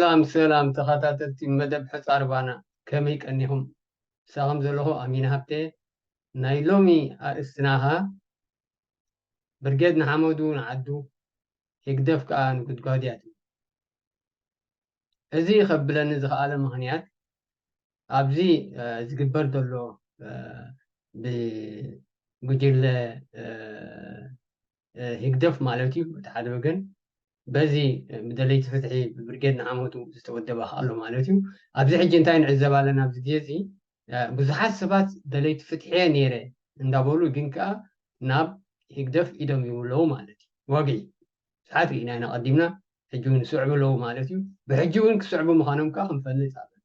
ሰላም ሰላም ተኸታተልቲ መደብ ሕፃር ባና፣ ከመይ ቀኒኹም? ምሳኹም ዘለኹ ኣሚን ሃብተ። ናይ ሎሚ ኣርእስትና ኸኣ ብርጌድ ንሓመዱ ንዓዱ፣ ህግደፍ ከኣ ንጉድጓድ እያ ትብል። እዚ ከብለኒ ዝኸኣለ ምኽንያት፣ ኣብዚ ዝግበር ዘሎ ብጉጅለ ህግደፍ ማለት እዩ፣ እቲ ሓደ ወገን በዚ ብደለይቲ ፍትሒ ብብርጌድ ንሓመዱ ዝተወደበ ኣሎ ማለት እዩ። ኣብዚ ሕጂ እንታይ ንዕዘብ ኣለና? ኣብዚ ግዜ እዚ ብዙሓት ሰባት ደለይቲ ፍትሒ እየ ነይረ እንዳበሉ ግን ከኣ ናብ ህግደፍ ኢዶም ይብለዉ ማለት እዩ። ወግዒ ብዙሓት ርኢና ኢና ቀዲምና፣ ሕጂ እውን ይስዕቡ ኣለዉ ማለት እዩ። ብሕጂ እውን ክስዕቡ ምዃኖም ከኣ ክንፈልጥ ኣለና።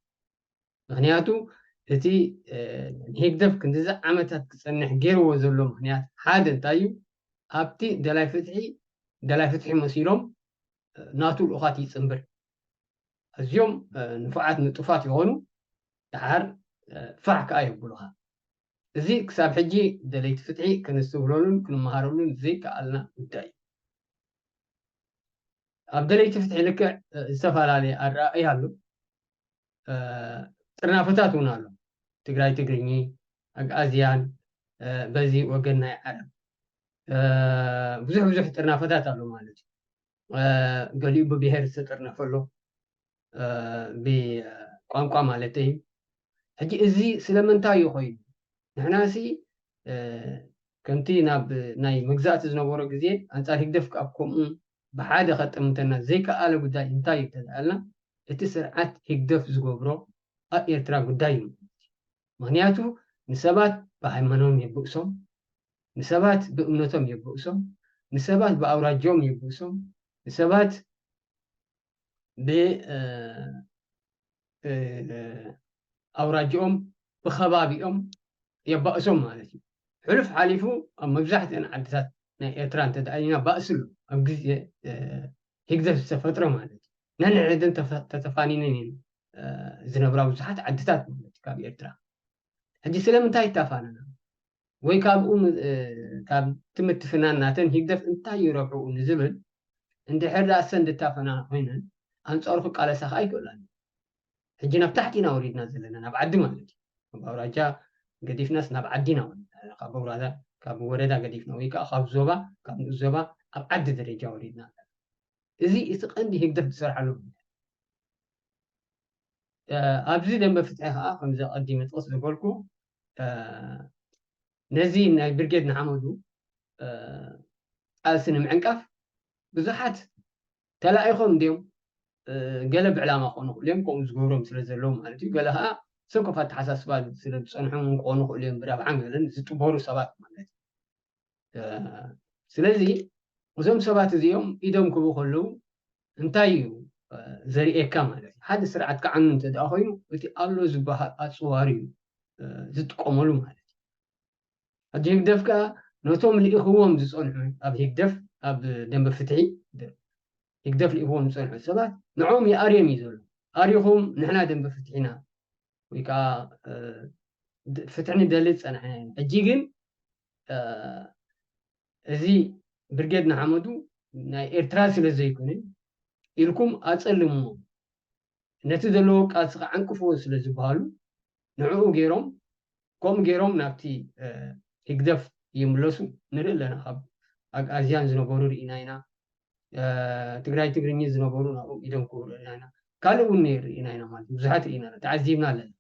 ምኽንያቱ እቲ ንህግደፍ ክንዲዚ ዓመታት ክጸንሕ ገይርዎ ዘሎ ምኽንያት ሓደ እንታይ እዩ? ኣብቲ ደላይ ፍትሒ፣ ደላይ ፍትሒ መሲሎም ናቱ ልኡኻት ይጽንብር። ኣዝዮም ንፉዓት ንጡፋት ይኾኑ፣ ደሓር ፋሕ ከኣ የብሉኻ። እዚ ክሳብ ሕጂ ደለይቲ ፍትሒ ከነስተብህለሉን ክንመሃረሉን ዘይከኣልና ጉዳይ እዩ። ኣብ ደለይቲ ፍትሒ ልክዕ ዝተፈላለየ ኣረኣእያ ኣሎ። ጥርናፈታት እውን ኣሎ። ትግራይ ትግርኚ፣ ኣግኣዝያን፣ በዚ ወገን ናይ ዓረብ፣ ብዙሕ ብዙሕ ጥርናፈታት ኣሎ ማለት እዩ። ገሊኡ ብብሄር ዝተጠርነፈ ኣሎ፣ ብቋንቋ ማለት እዩ። ሕጂ እዚ ስለምንታይ እዩ ኮይኑ? ንሕናሲ ከምቲ ናብ ናይ መግዛእቲ ዝነበሮ ግዜ ኣንጻር ህግደፍ ካብ ከምኡ ብሓደ ከጠምተና ዘይከኣለ ጉዳይ እንታይ እዩ ተባሃልና፣ እቲ ስርዓት ህግደፍ ዝገብሮ ኣብ ኤርትራ ጉዳይ እዩ። ምኽንያቱ ንሰባት ብሃይማኖቶም የብእሶም፣ ንሰባት ብእምነቶም የብእሶም፣ ንሰባት ብኣውራጃኦም የብእሶም፣ ንሰባት ብኣውራጃኦም ብኸባቢኦም የባእሶም ማለት እዩ። ሕሉፍ ሓሊፉ ኣብ መብዛሕትአን ዓድታት ናይ ኤርትራ እንተደኣሊና ባእሲ ኣሎ። ኣብ ግዜ ህግደፍ ዝተፈጥረ ማለት እዩ። ነንሕድን ተተፋኒነን እየን ዝነብራ ብዙሓት ዓድታት ማለት እዩ ካብ ኤርትራ። ሕጂ ስለምንታይ ይታፋነና? ወይ ካብኡ ካብ ትምትፍናን ናተን ህግደፍ እንታይ ይረብሕኡ ንዝብል እንድሕር ደኣ ሰን ድታፈና ኮይነን ኣንጻሩ ክቃለሳ ከዓ ኣይክእላን። ሕጂ ናብ ታሕቲ ኢና ወሪድና ዘለና፣ ናብ ዓዲ ማለት እዩ። ካብ ኣውራጃ ገዲፍናስ ናብ ዓዲ ኢና ወሪድና፣ ካብ ኣውራጃ ካብ ወረዳ ገዲፍና ወይ ከዓ ካብ ዞባ ካብ ንኡስ ዞባ ኣብ ዓዲ ደረጃ ወሪድና ኣለና። እዚ እቲ ቀንዲ ህግደፍ ዝሰርሓሉ ኣብዚ ደንበ ፍትሒ ከዓ ከምዚ ቀዲመ ጥቕስ ዝበልኩ ነዚ ናይ ብርጌድ ንሓመዱ ቃልሲ ንምዕንቃፍ ብዙሓት ተላኢኾም እንድዮም፣ ገለ ብዕላማ ክኾኑ ይኽእሉ እዮም፣ ከምኡ ዝገብሮም ስለ ዘለዉ ማለት እዩ። ገለ ከዓ ሰንኮፍ ኣተሓሳስባ ስለ ዝፀንሖም ክኾኑ ይኽእሉ እዮም፣ ብረብሓን ገለን ዝጥበሩ ሰባት ማለት እዩ። ስለዚ እዞም ሰባት እዚኦም ኢዶም ክቡ ከለዉ እንታይ እዩ ዘርእየካ ማለት እዩ? ሓደ ስርዓት ክዓኑ እንተ ደኣ ኮይኑ እቲ ኣሎ ዝበሃል ኣፅዋር እዩ ዝጥቀመሉ ማለት እዩ። ሕጂ ህግደፍ ከዓ ነቶም ልኢኽዎም ዝፀንሑ ኣብ ህግደፍ ኣብ ደንበ ፍትሒ ህግደፍ ልኢኽዎም ዝፀንሑ ሰባት ንዕኦም ይኣርዮም እዩ ዘሎ። ኣሪኹም ንሕና ደንበ ፍትሒና ወይ ከዓ ፍትሒ ንደሊ ዝፀናሕና ኢና። ሕጂ ግን እዚ ብርጌድ ንሓመዱ ናይ ኤርትራ ስለ ዘይኮነ ኢልኩም ኣፀልምዎ፣ ነቲ ዘለዎ ቃልሲ ክዓንቅፍዎ ስለ ዝበሃሉ ንዕኡ ገይሮም ከምኡ ገይሮም ናብቲ ህግደፍ ይምለሱ ንርኢ ኣለና። ካብ ኣግኣዝያን ዝነበሩ ርኢና ኢና። ትግራይ ትግርኛ ዝነበሩ ናብኡ ኢዶም ክብሉ ርኢና ኢና። ካልእ እውን ርኢና ኢና ማለት ብዙሓት ርኢና ተዓዚብና ኣለና።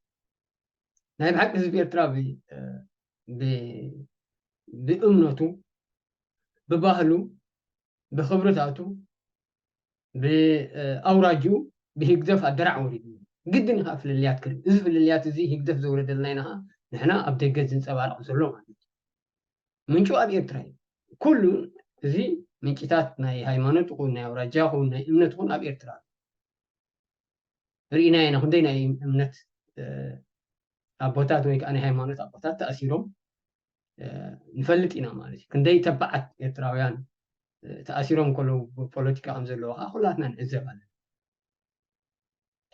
ናይ ብሓቂ ህዝቢ ኤርትራ ብእምነቱ ብባህሉ ብኽብርታቱ ብኣውራጅኡ ብህግደፍ ኣደራዕ ወሪዱ። ግድን ኢኻ ፍልልያት ክርኢ። እዚ ፍልልያት እዚ ህግደፍ ዘውረደልና ኢና ኸዓ ንሕና ኣብ ደገ ዝንፀባረቕ ዘሎ ማለት እዩ። ምንጩ ኣብ ኤርትራ እዩ። ኩሉ እዚ ምንጭታት ናይ ሃይማኖት ይኹን ናይ ኣውራጃ ይኹን ናይ እምነት ይኹን ኣብ ኤርትራ ኣሎ። ርኢና ኢና ክንደይ ናይ እምነት ኣቦታት ወይ ከዓ ናይ ሃይማኖት ኣቦታት ተኣሲሮም ንፈልጥ ኢና ማለት እዩ። ክንደይ ተባዓት ኤርትራውያን ተኣሲሮም ከለዉ ብፖለቲካ ከም ዘለዉ ከዓ ኩላትና ንዕዘብ ኣለና።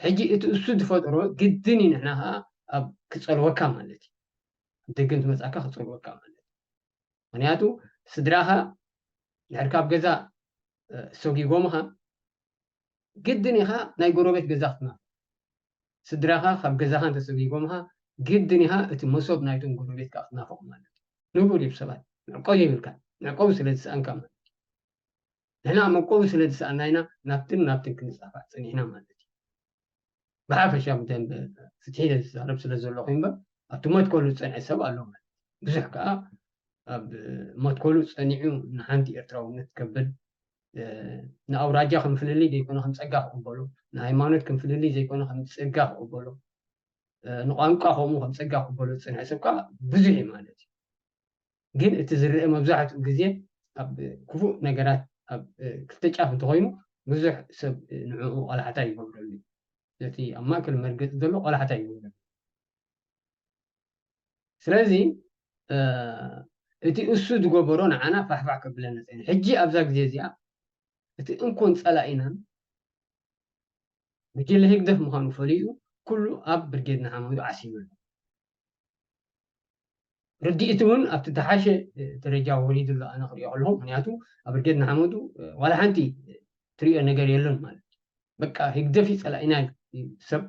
ሕጂ እቲ እሱ ዝፈጠሮ ግድን እዩ ንሕና ከዓ ኣብ ክፀልወካ ማለት እዩ። ኣብ ደገ እንትመፅኣካ ክፀልወካ ማለት እዩ። ምክንያቱ ስድራኻ ድሕር ካብ ገዛ ሰጒጎምኻ ግድን ኢኻ ናይ ጎረቤት ገዛ ክትናፍቕ። ስድራኻ ካብ ገዛኻ እንተሰጊጎምኻ፣ ግድን ኢኻ እቲ መሶብ ናይቶም ጎረቤትካ ክትናፍቕ ማለት እዩ። ንቡር እዩ፣ ሰባት ንዕቆ የብልካ፣ ንዕቆ ስለ ዝሰኣንካ ማለት እዩ። ንሕና መቆቢ ስለ ዝሰኣና ኢና ናብትን ናብትን ክንጻፋዕ ጸኒሕና ማለት እዩ። ብሓፈሻ ብደንብ ፍትሒ ዝዛረብ ስለ ዘለኹ እምበር፣ ኣብቲ መትከሉ ዝጸንዐ ሰብ ኣሎ ማለት እዩ። ብዙሕ ከኣ ኣብ መትከሉ ጸኒዑ ንሓንቲ ኤርትራውነት ከብል፣ እ፣ ንኣውራጃ ከም ፍልልይ ዘይኮነ ከም ጸጋ ክቕበሎ፣ ንሃይማኖት ከም ፍልልይ ዘይኮነ ከም ጸጋ ክቕበሎ፣ እ፣ ንቋንቋ ከምኡ ከም ጸጋ ክቕበሎ ዝጸንዐ ሰብ ከኣ ብዙሕ እዩ ማለት እዩ። ግን እቲ ዝረአ መብዛሕትኡ ግዜ ኣብ ክፉእ ነገራት ኣብ፣ እ፣ ክልተ ጫፍ እንተኾይኑ፣ ብዙሕ ሰብ፣ እ፣ ንዕኡ ቆላሕታ ይገብረሉ እዩ። ነቲ ኣብ ማእከል መርገጺ ዘሎ ቆላሕታ ይገብረሉ። ስለዚ፣ እ፣ እቲ እሱ ዝገበሮ ንዓና ፋሕፋሕ ከብለና ጸኒሑ። ሕጂ ኣብዛ ግዜ እዚኣ እቲ እንኮን ጸላኢናን ጉጅለ ህግደፍ ምዃኑ ፈሊጡ፣ ኩሉ ኣብ ብርጌድ ንሓመዱ ዓሲቡ ኣሎ። ርድኢት እውን ኣብቲ ዝሓሸ፣ እ፣ ደረጃ ወሪዱ ኣሎ፣ ኣነ ክሪኦ ከለኹ። ምኽንያቱ ኣብ ብርጌድ ንሓመዱ፣ እ፣ ዋላ ሓንቲ ትሪኦ ነገር የለን ማለት እዩ። በቃ ህግደፍ እዩ ጸላኢና እዩ ሰብ፣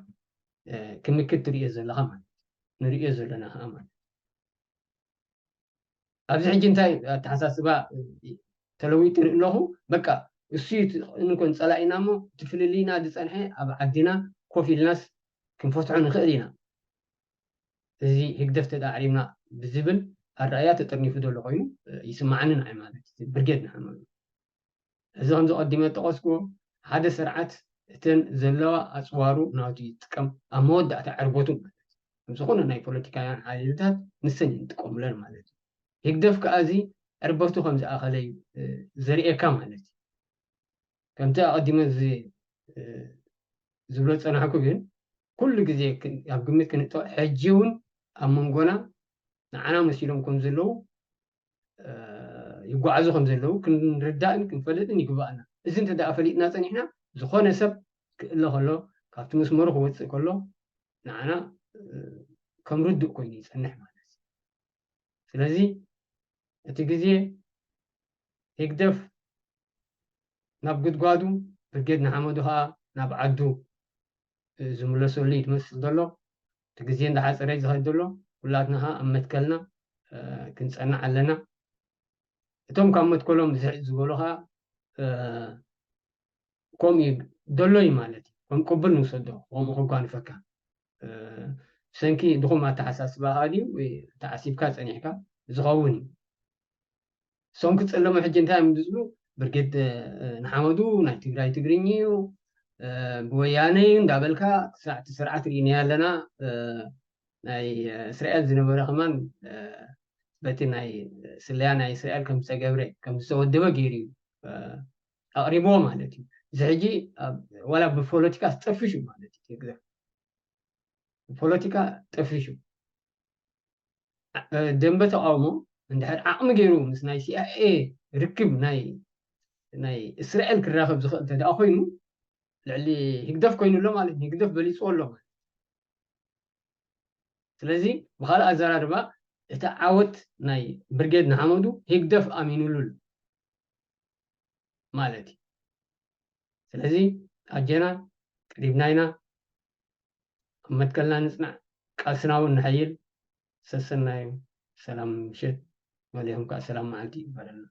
እ፣ ክምክት ትሪኦ ዘለኻ ማለት እዩ። ንሪኦ ዘለና ኸኣ ማለት እዩ። ኣብዚ ሕጂ እንታይ ኣተሓሳስባ፣ እ፣ ተለዊጡ ይርኢ ኣለኹ? በቃ እሱ እዩ እቲ እንኮን ጸላኢና እሞ፣ እቲ ፍልልይና ዝጸንሐ ኣብ ዓድና ኮፍ ኢልናስ ክንፈትሖ ንኽእል ኢና። እዚ ህግደፍ ተዳዕሪምና ብዝብል ኣረኣእያ ተጠርኒፉ ዘሎ ኮይኑ፣ እ፣ ይስምዓኒ ንዓይ ማለት እዩ። ብርጌድ ንሓመዱ። እዚ ከምዚ ቀዲመ ዝጠቐስኩዎ፣ ሓደ ስርዓት እተን ዘለዋ ኣጽዋሩ ናቱ ይጥቀም፣ ኣብ መወዳእታ ዕርበቱ ማለት እዩ። ኣብ ዝኾነ ናይ ፖለቲካውያን ሓይልታት ንሰን ይጥቀሙለን ማለት እዩ። ህግደፍ ከኣ እዚ ዕርበቱ ከም ዝኣኸለ እዩ፣ እ፣ ዘርእየካ ማለት እዩ። ከምቲ ኣቐዲመ ዝ-፣ እ፣ ዝብሎ ዝጸናሕኩ ግን፣ ኩሉ ግዜ ክን-፣ ኣብ ግምት ክንእቶ፣ ሕጂ እውን ኣብ መንጎና ንዓና መሲሎም ከም ዘለዉ፣ እ፣ ይጓዓዙ ከም ዘለዉ ክንርዳእን ክንፈልጥን ይግባኣና። እዚ እንተ ደኣ ፈሊጥና ጸኒሕና፣ ዝኾነ ሰብ ክእለ ከሎ፣ ካብቲ መስመሩ ክወጽእ ከሎ፣ ንዓና፣ እ፣ ከም ርዱእ ኮይኑ ይጸንሕ ማለት እዩ። ስለዚ እቲ ግዜ ህግደፍ ናብ ጉድጓዱ፣ ብርጌድ ንሓመዱ ኸኣ ናብ ዓዱ፣ እ፣ ዝምለሰሉ እዩ ዝመስል ዘሎ። እቲ ግዜ እንዳሓጸረ እዩ ዝኸድ ዘሎ። ኩላትና ኸኣ ኣብ መትከልና፣ እ፣ ክንጸንዕ ኣለና። እቶም ካብ መትከሎም ዝሕዝ ዝበሉ ኸኣ፣ እ፣ ከምኡ እዩ ዘሎ እዩ ማለት እዩ። ከም ቅቡል ንውሰዶ፣ ከምኡ ከጓንፈካ። እ፣ ብሰንኪ ድኹም ኣተሓሳስባ ኸኣ ድዩ ወይ ተዓሲብካ ጸኒሕካ ዝኸውን እዩ። እሶም ክጸለሙ ሕጂ እንታይ እዮም ዝብሉ? ብርጌድ፣ እ፣ ንሓመዱ ናይ ትግራይ ትግርኝ እዩ፣ እ፣ ብወያነ እዩ እንዳበልካ ክሳዕ እቲ ስርዓት ርኢናዮ ኣለና። እ፣ ናይ፣ እ፣ እስራኤል ዝነበረ ከማን፣ እ፣ በቲ ናይ ስለያ ናይ እስራኤል ከም ዝተገብረ፣ ከም ዝተወደበ ገይሩ እዩ፣ እ፣ ኣቕሪብዎ ማለት እዩ። እዚ ሕጂ ኣብ፣ ዋላ ብፖለቲካ ጠፊሹ ማለት እዩ። ብፖለቲካ ጠፊሹ። እ፣ ደንበ ተቃውሞ እንድሕር ዓቕሚ ገይሩ ምስ ናይ ሲ ኣይ ኤ ርክብ ናይ፣ ናይ እስራኤል ክራኸብ ዝኽእል እንተ ደኣ ኮይኑ፣ ልዕሊ ህግደፍ ኮይኑ ኣሎ ማለት እዩ። ህግደፍ በሊጽዎ ኣሎ ማለት እዩ። ስለዚ ብኻልእ ኣዘራርባ እቲ ዓወት ናይ ብርጌድ ንሓመዱ ህግደፍ ኣሚኑሉ ኣሎ ማለት እዩ። ስለዚ ኣጀና ቀሪብና ኢና። ኣብ መትከልና ንጽናዕ፣ ቃልስና እውን ንሓይል። ሰሰናዩ፣ ሰላም ምሸት፣ መሊኦም ከኣ ሰላም መዓልቲ ይግበረልና።